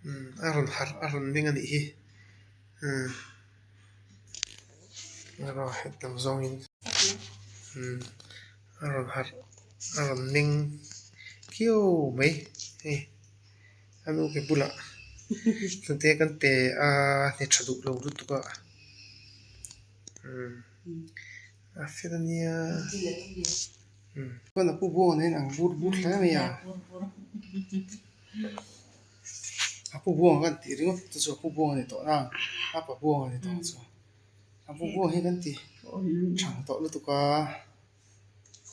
Umm a rawn harh a rawn meng a nih hi umm erawh hetlam zawngin umm a rawn harh a rawn meng kiau mai hei a nu ke bulah hnute kan pe a hne tha duh lo lutuk a umm a fel a nia umm chuan a pu buang nen ang bur bur hle mai a. A pu buang kan tih ringawt te chu a pu buang a ni tawh nang a pa buang a ni tawh chu a pu buang hi kan ti thang tawh lutuk a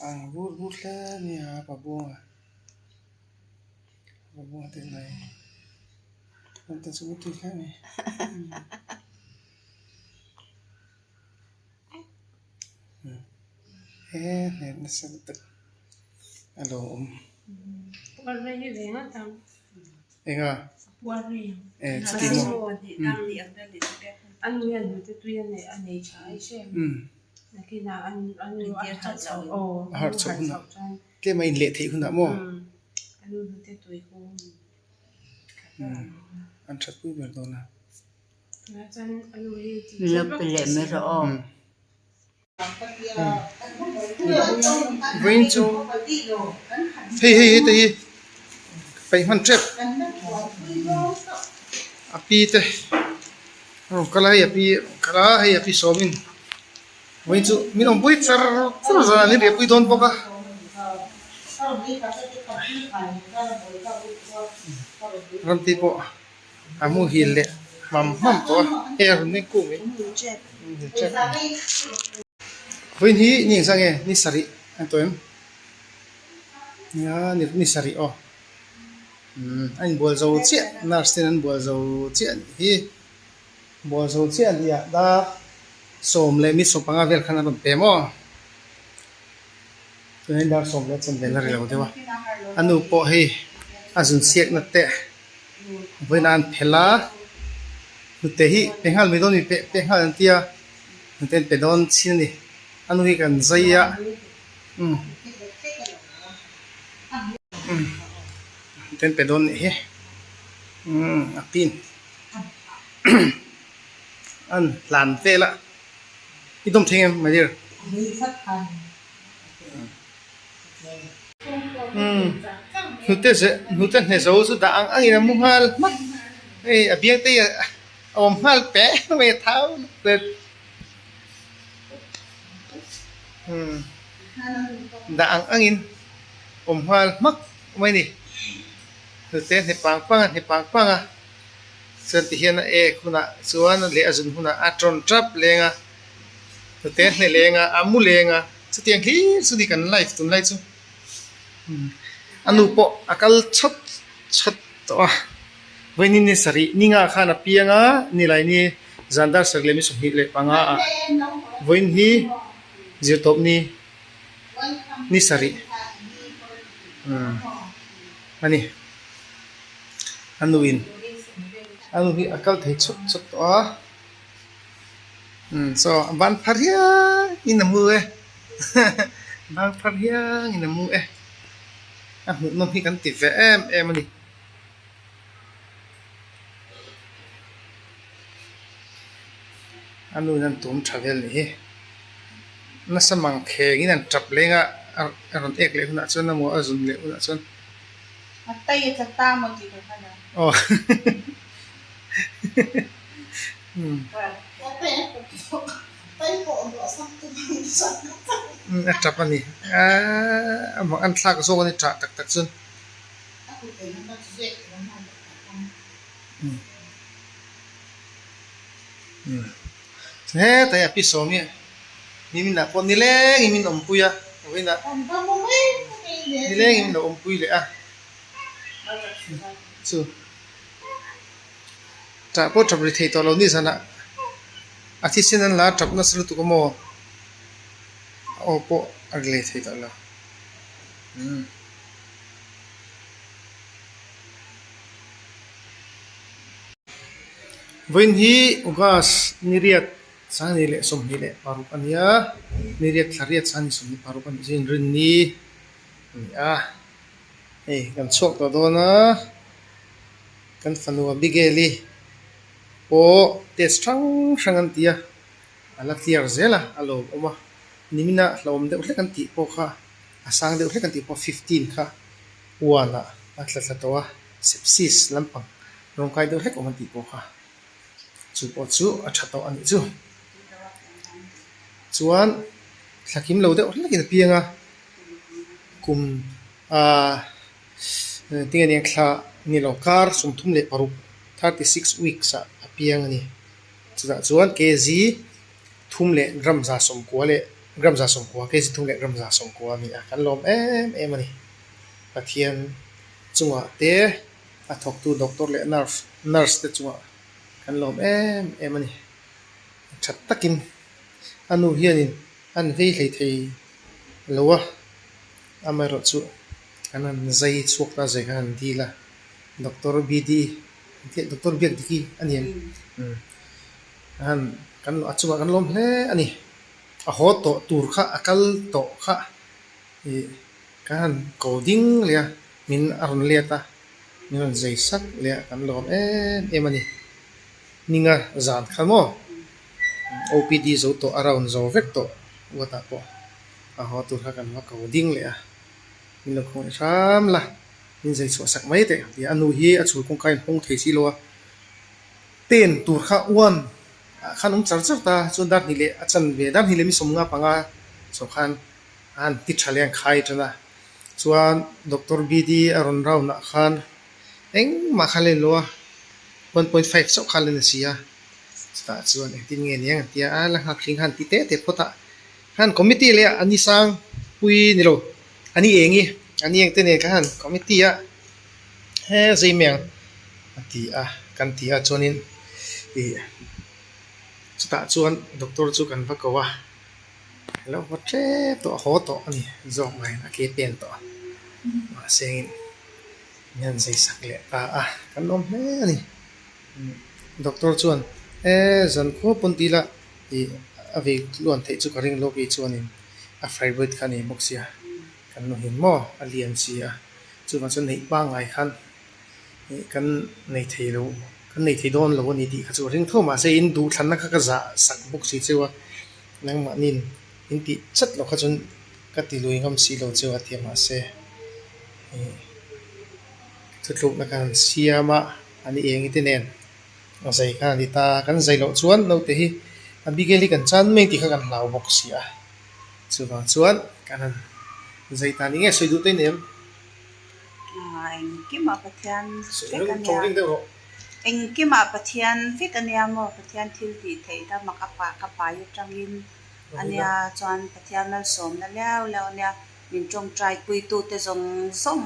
ang bur bur hle mai a pa buang a pa buang te mai te chu tui hle mai. He hnek nasa lutuk a lo awm. Enga? E chuti maw? A harh chhoh hunah tlem a inleh theih hunah maw? An that pui ber dawn a. Vawiin chu hei hei heta hi paih hman tep a pi te a rawn kal a hei a pi kal a hei a pi sawmin vawiin chu min awmpui char char zan an inriahpui dawn bawk a. Ramte pawh. A muhil leh hmam hmam tawh a hei a rawn meng kung mai vawiin hi ni engzah nge ni sarih a ni tawh em nia ni sarih aw umm a inbual zo chiah nurse ten an bual zo chiah a nih hi bual zo chiah a ni a dar sawm leh mi sawmpanga vel khan a rawn pe maw. Tunah dar sawm leh chanve la ri lo deuh a, a nu pawh hei a zun siakna te vawiin an phelh a, hnute hi pe nghal mai dawn a ni pe pe nghal an tia hnute an pe dawn chin a ni, a nu hi kan zai a umm umm hnute an pe dawn nih hi umm a pin an hlan vel a i dawm thei em my dear. Hnute zeh hnute hne zo chu dah ang angin a mu nghal hmak hei a biang te hi a awm nghal peh mai a thau lutuk dah ang angin awm nghal hmak mai a ni hnute hne pang pang a hne pang pang a chuan tihian a ek hunah chuan leh a zun hunah a tawn tap leng a. Hnute hle leng a, a mu leng a, chutiang hlir chu ni kan life tunlai chu. A nu pawh a kal chawt chawt tawh a, vawiin ni sarih ni nga khan a piang a, nilai ni zan dar sarih leh mi 25 ah vawiin hi zirtawp ni ni sarih a ni. A nuin a nu hi a kal thei chawt chawt tawh a. Umm chaw a ban phar hiang in a mu e ban phar hiang in a mu e a hmuh nawm hi kan ti ve em em a ni. A nu in an tum tha vel nih hi nasa mang kheng in an tap leng a a rawn ek leh hunah chuan emaw a zun leh hunah chuan. A tai a tla ta maw tih ka hman a. Aw. A tap a ni aaa amah an thlak zawk a ni tah tak tak chuan hetlai a pi sawm hi nimin ah pawh nileng in min awmpui a vawiin ah nileng in min lo awmpui leh a chu. Tah pawh tap ri thei tawh lo ni zanah a thisen an la tap nasa lutuk a maw a aw pawh a ri leh thei tawh lo umm. Vawiin hi August ni riat 2026 a ni a, ni riat thla riat 2026 a nih chu inrinni a ni a, hei kan chhuak tawh dawn a. Kan fanu Abigail-i pawh test hrang hrang an ti a, a la clear zel a, a lawmawm a. Nimina hlauhawm deuh hlek an tih pawh kha a sang deuh hlek an tih pawh fifteen kha one ah a tla thla tawh a, sepsis lampang rawngkai deuh hlek awm an tih pawh kha chu pawh chu a tha tawh a nih chu. Chuan thla kim lo deuh hlekin a piang a, kum ah tinge nia thla ni lo kar 36 36 weeks ah a piang a ni. Chutah chuan kg thum leh gram 190 leh gram 190 kg thum leh gram 190 a ni a, kan lawm em em a ni. Pathian chungah te a thawktu doctor leh nurse nurse te chungah kan lawm em em a ni. Tha takin a nu hianin an vei hlei thei lo a, amaherawhchu an han zai chhuak ta zai khan an dil a, Doctor BD Doctor Biakdiki a ni em? An kan a chungah kan lawm hle a ni. A haw tawh tur kha a kal tawh kha ih kan han ko ding leh a, min a rawn let a, min rawn zai sak leh a kan lawm em em a ni. Ninga zan kha maw OPD zo tawh a round zo vek tawh ward ah pawh a haw tur kha kan va ko ding leh a, min lo khawngaih hram la. Min zai chhuah sak mai teh tia a nu hi a chhul kawngka in hawng thei si lo a, pen tur kha uan ah khan awm char char ta chuan dar hnih leh a chan ve dar hnih leh mi sawmnga panga chauh khan a han ti tha leh a han khai tan a, chuan Doctor BD a rawn round ah khan engmah kha len lo a, 1.5 chauh kha len a si a, chutah chuan engtin nge niang an tia a la nghak hling khan ti teh teh phawt a, khan committee leh a ni sang pui ni lo. A ni eng i, a ni eng te nen khan committee a he zei mai ang a ti a, kan ti a chuanin ih chutah chuan doctor chu kan va ko a, a lo haw tep tawh a haw tawh a ni zawk mai a ke pen tawh a mahse in min han zei sak leh ta a kan lawm hle a ni doctor chuan e zan khua pawn ti ila ih a vei tluan theih chu ka ring lawk i chuanin. A fibroid kha a nei bawk sia, kan nu hin maw a lian si a, chuvang chuan neih pangngai khan ih kan nei thei lo, kan nei thei dawn lo a ni tih kha chu a ring tho mahse in duhthlanna kha ka zah sak bawk si cheu a, nangmahniin in tih chat loh kha chuan ka ti lui ngam si lo cheu a tia mahse ih thuthlukna khan an siam a, an i eng te nen a zai khan a ni ta, kan zai loh chuan naute hi Abigail hi kan chan mai tih kha kan hlau bawk si a, chuvang chuan kan han zai ta ni nge sawi duh ta in em? Engkimah Pathian vek a nia, engkimah Pathian vek a nia maw, Pathian thil tih theih na mak a pah ka pai atangin a nia chuan Pathian malsawmna liau liau a nia, min tawngtai puitute zawng zawng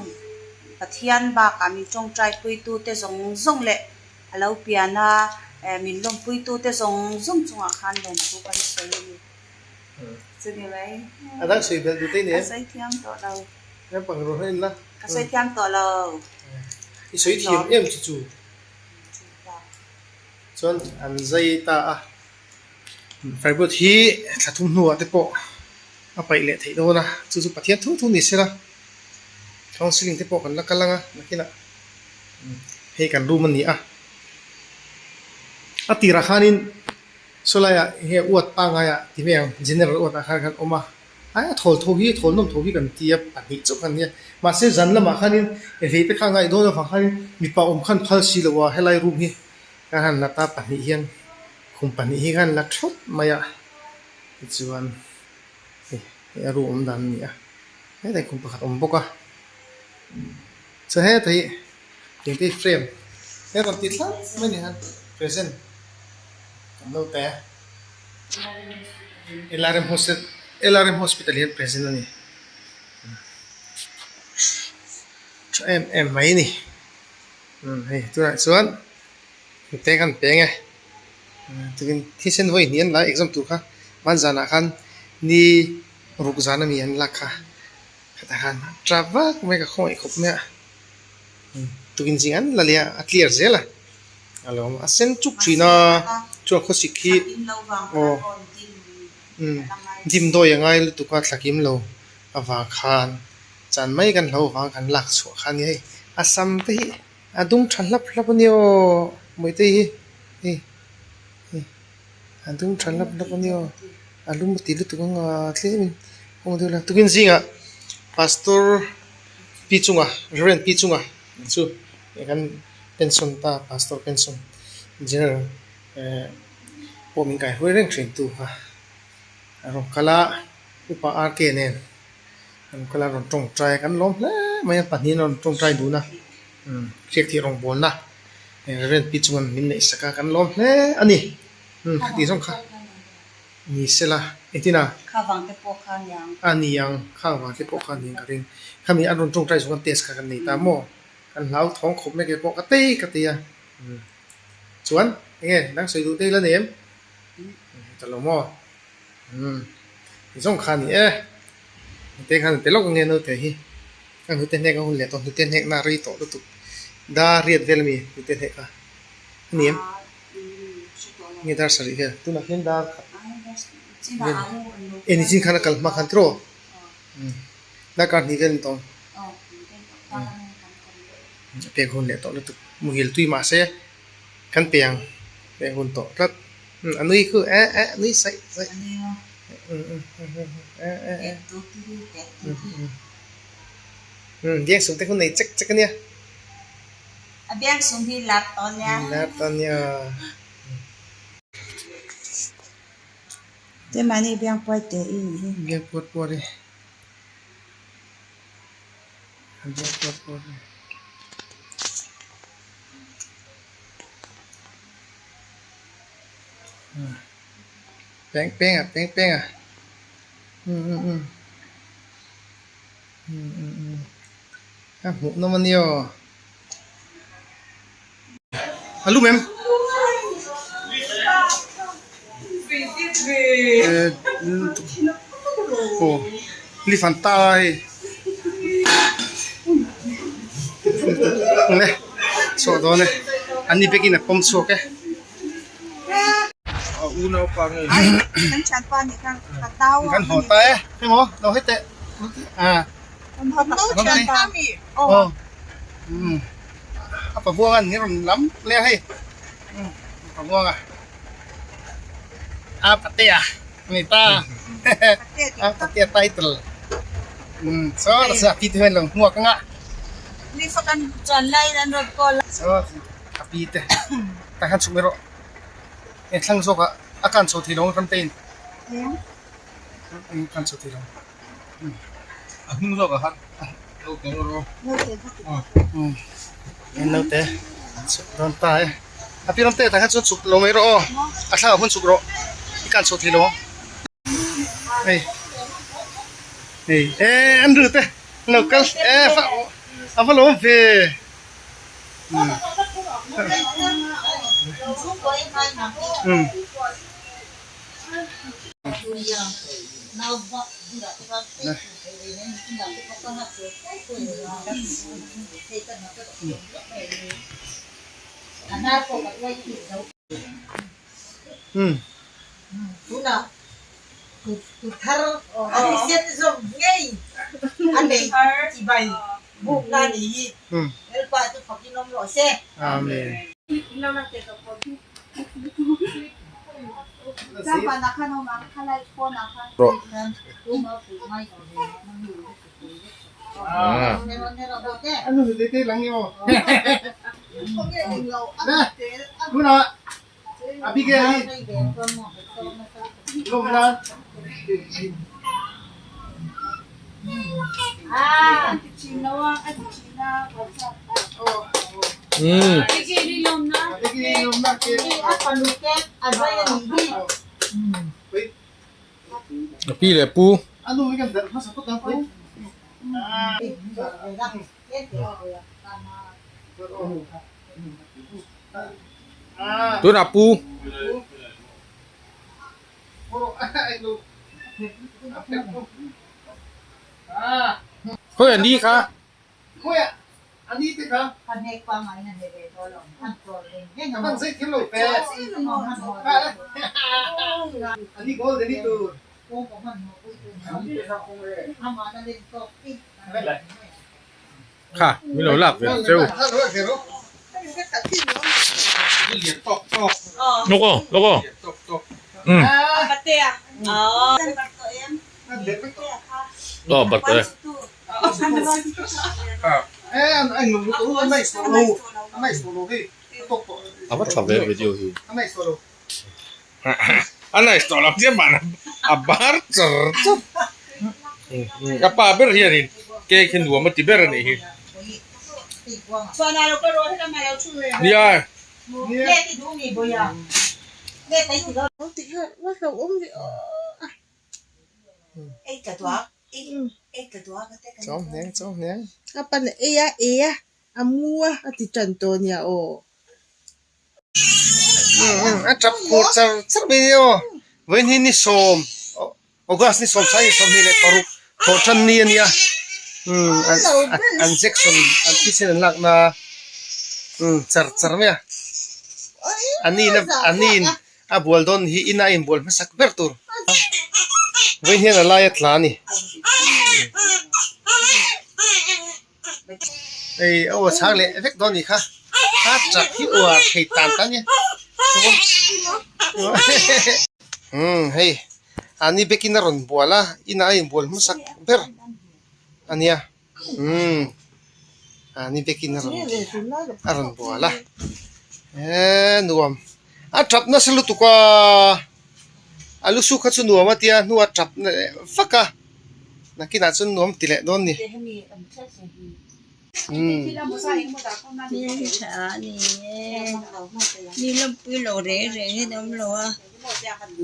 Pathian bakah min tawngtai puitute zawng zawng leh A lo pian a, min lawmpuitute zawng zawng chungah khan lawmthu kan sawi a ni. Chuni mai. A dang sawi belh duh te nen. Ka sawi thiam tawh lo. Naupang rawh hla in la. Ka sawi thiam tawh lo. I sawi thiam em chu chu. Chuan an zai ta a. Fibroid hi thla thum hnuah te pawh a paih leh theih dawn a, chu chu Pathian thu thu ni sela. Counselling te pawh kan la kal ang a, nakinah. Hei kan room a ni a, a tirah khanin sawlaiah enge uat pangaiah ti mai ang general uatah khan kan awm a, ai a thawl tho hi thawl nawm tho hi kan ti a pahnih chauh khan nia mahse zan lamah khanin hlei te kha a ngaih dawn avang khanin mipa awm khan phal si lo a helai room hi kan han la ta pahnih hian khum pahnih hi khan la thawt mai a tichuan hei a room awm dan a ni a hetah khum pakhat a awm bawk a. Chu heta hi engti frame he rawn ti thlap mai ni han present kan lo te LRM hostel LRM hospital hian present a ni tha em em mai a ni umm hei tunah chuan hnute kan peng e chutin thisen vawi hnih an la exam tur kha hmanzanah khan ni ruk zan ami an lak kha. Hetah khan tap vak mai ka khawngaih khawp mai a, tukin zing an la leh a, a clear zel a, a lo a sen chuk thin a, chuan khawsik hi aw umm dimdawi a ngai lutuk a thlakim lo avang khan chan mai kan hlo avang kan lak chhuah kha a ni hei a sam te hi. A dum tha hlap hlap a nia aw Mawitei hi hei hei a dum tha hlap hlap a nia aw a lum a ti lutuk ang a tlem in kawng deuh la tukin zingah pastor pi chunga reverend pi chunga chu kan pension ta pastor pension general eh pawh min kaihruai reng thin tu kha a rawn kal a upa R K nen. An kal a rawn tawngtai a kan lawm hle mai a pahnihin a rawn tawngtai dun a umm hriak thih rawngbawlna Reverend pi chuan min neih sak a kan lawm hle a ni umm khati zawng kha ni sela engtin a a ni ang khang vang te pawh kha a ni ang ka ring khami an rawn tawngtai zawng khan test kha kan nei ta maw kan hlau thawng khawp mai keipawh ka tei ka tei a umm chuan enge dang sawi duh te ila nei em ta lo maw umm ti zawng kha a ni e. Hnute khan hnute lawk nge naute hi a hnute hnek a hun leh tawh hnute hnek na a rei tawh lutuk dar riat vel ami hnute hnek kha a ni em nge dar sarih vel tunah hian dar khat vel eh nichin khan a kal hma khan tiraw darkar hnih vel a ni tawh ang a pek hun leh tawh lutuk muhil tui mahse kan pe ang pek hun tawh tlat. A nui khu eh eh nui saih saih eh eh biang sum te khu nei chek chek ania a biang sum hi lar tawh ania lar tawh ania te mahni biang puai te i nih hi biang puar puar e a biang puar puar e. Peng peng a peng peng a um um um um um um a hmuh nawm a nia aw a lum em aw lifan ta hei nge chhuah dawn e an ni bag in a pawm chhuak e. Kan haw ta e emaw lo hei teh a a pabuang an ni rawn lam leh a hei a pabuang a a patea a ni ta a patea title saw ta pi te hian lo hmuak anga saw a pi te tah hian chhuk mai rawh he thlang zawk ah a kan chho thei lo ang ram te in a kan chho thei lo a hnung zawk ah khan naute naute chhuk dawn ta e a pi ram te tah hian chuan chhuk lo mai rawh aw a thlang ah khawn chhuk rawh i kan chho thei lo ang hei hei eh an ru te an lo kal eh a va lawm ve. Amen. Pi leh pu. Tunah pu. Khawi a ni kha. Kha min lo lak ve ang cheu. Lawk aw, lawk aw. Umm. Aw bat tawh e. A va tha ve video hi. A nice tawh lo chiah mahna a bar char char. Ka pa ber hianin cake hi nuam a ti ber a nih hi. Nia. A pan ei a ei a a mu a a ti tan tawh nia aw. A tap khur char char mai nia aw vawiin ni sawm August ni sawm sai 26 thawh tan ni a nia an injection an thisen an lakna char char mai a an niin a bual dawn hi ina a inbual hmasak ber tur vawiin hian a lai a tla a ni. Hei a aw chhang leh vek dawn nih kha a tap hi uar thei tan tan nia umm hei a ni bekin a rawn bual a inah a inbual hmasak ber a nia umm a ni bekin a rawn a rawn bual a eee nuam a tap nasa lutuk a a lu suk kha chu nuam a tia hnuah tap na leh vak a. Nakinah chuan nuam ti leh dawn ni.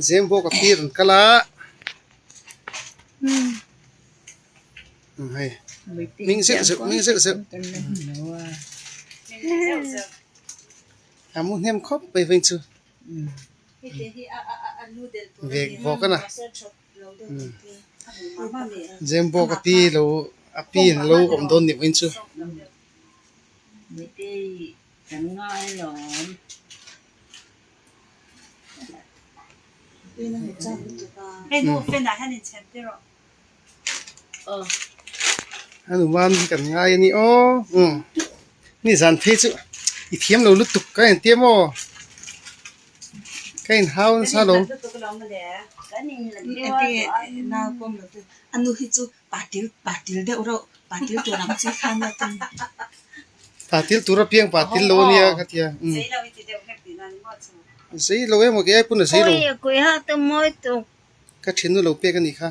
Zem bawk a pi rawn kal a. Hei hming zeuh zeuh hming zeuh zeuh. A mu hnem khawp mai veng chu. Vek bawk a na. Zem bawk a pi lo a pi in alo awm dawn ni vawiin chu. A nuam hi kan ngai a ni aw umm nizan phei chu i thiam lo lutuk ka entir maw. Ka inhau nasa lo. Patil tur apiang patil lo ania ka tia. Zei lo emaw kei ai pawn a zei lo. Ka thinnu lo pek anih kha.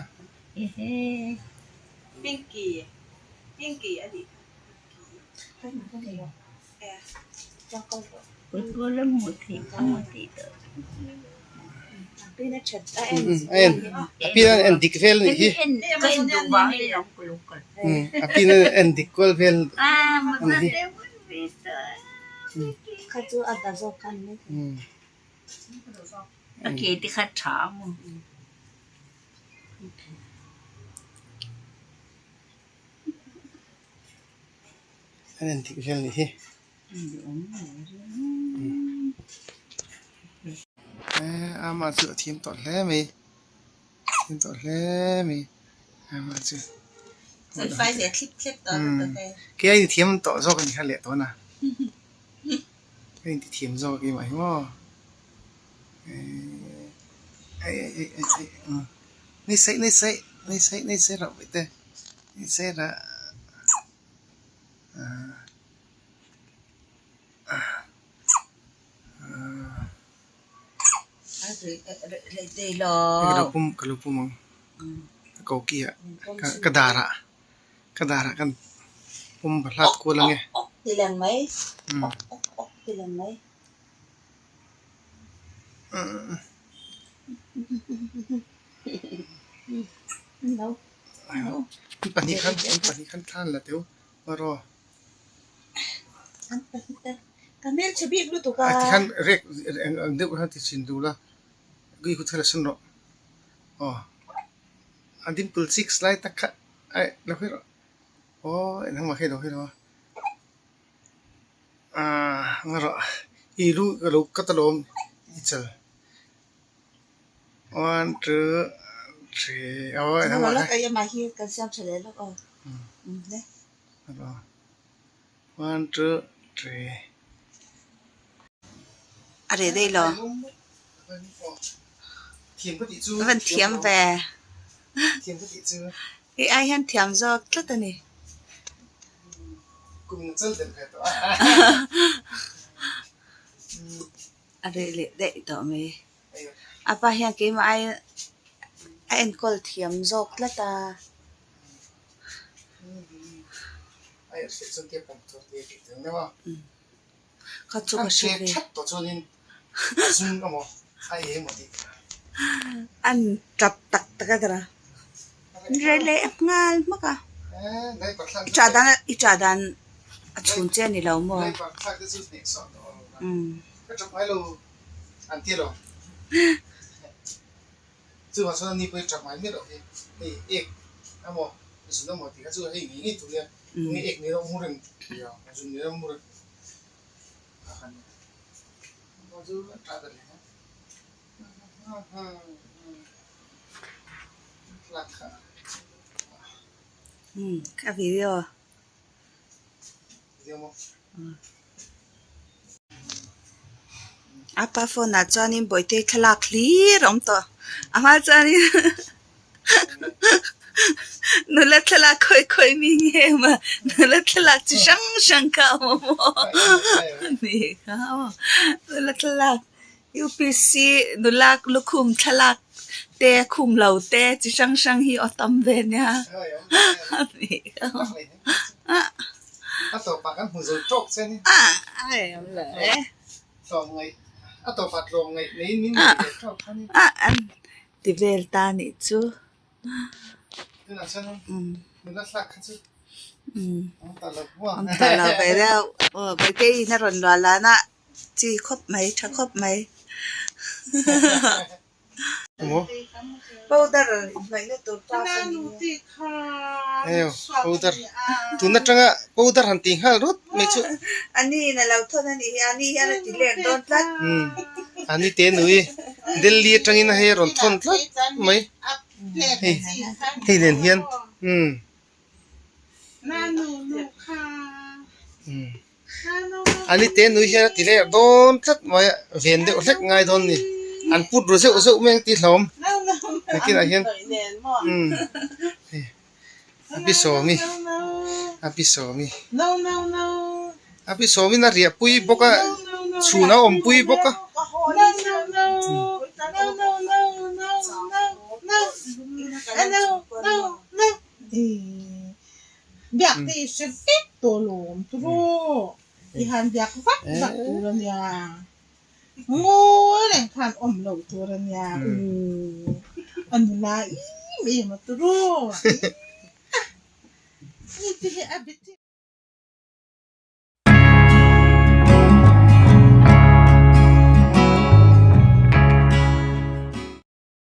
A en a pian a en dik vel anih hi a pian a en dik kual vel anih hi. A en dik vel anih hi. Ama chu a thiam tawh hle mai thiam tawh hle mai ama chu kei a inthiam tawh zawk a ni kha leh tawh a na ka intithiam zawk a keimah hi maw ni saih ni saih ni saih ni saih rauh te ni saih rah. Ka lo pum ang ka koki ah ka dar ah ka dar ah kan pum va hlat kual ang e. Pahnih khan thlan la teu Rawh. A tikhan rek eng ang deuh khan ti chhin duh la gui khu thil a sen rawh aw a dimple cheeks lai tak kha aih lo hi rawh aw engmah hi lo hi lo a ah nga rawh i lu ka lo cut alawm i chal one two three aw engmah hi. One two three. A reh daih lo. A van thiam ve. Hei ai hian thiam zawk tlat a ni. A reh leh daih tawh mai. A pa hian keimah ai a enkawl thiam zawk tlat a. Kha chu ka hre ve. An tap tak tak a tara. Rei leh nghal hmak a. I tah dan i tah dan a chhun che a ni lo maw? Umm. Ka video. A pa phone ah chuanin Bawihte thlalak hlir a awm tawh. A hma chuanin nula thlalak khawi khawi mi nge maw nula thlalak chi hrang hrang kha a awm a maw ni kha maw nula thlalak UPC nula lukhum thlalak te khum lo te chi hrang hrang hi aw tam ve nia ni kha maw. A tawpah kan hmu zo tawk che ni. A ai awm lo e. Tlawmngaih a tawpah tlawmngaih neiin min nei ve tawk kha ni. A an ti vel ta nih chu. Tunah chuan nula thlak kha chu awm ta lo huang. Awm ta lo ve deuh. Aw Bawihteiin a rawn luah lan a chi khawp mai tha khawp mai. Powder inhnawihna tur pa ka ni a. Powder tun atanga powder han tih nghal rut mai chu. Ani in a lo thawn a nih hi ani hian a ti lek dawn tlat. Ani te nui Delhi atangin a hei a rawn thawn tlat mai hei hei nen hian umm. Ani te nui hian a ti leh dawn tlat mai a, ven deuh hlek ngai dawn a ni. An put ru zeuh zeuh mai ang tih hlauhawm. Nakinah hian umm hei a pi sawmi a pi sawmi a pi sawmin a riah pui bawk a chhun a awm pui bawk a. Biak te i hre vek tawh lawm turu i han biak vak vak tur a nia ngawi reng khan awm lo tur a nia u a nula em em a turu ni te hi a bit.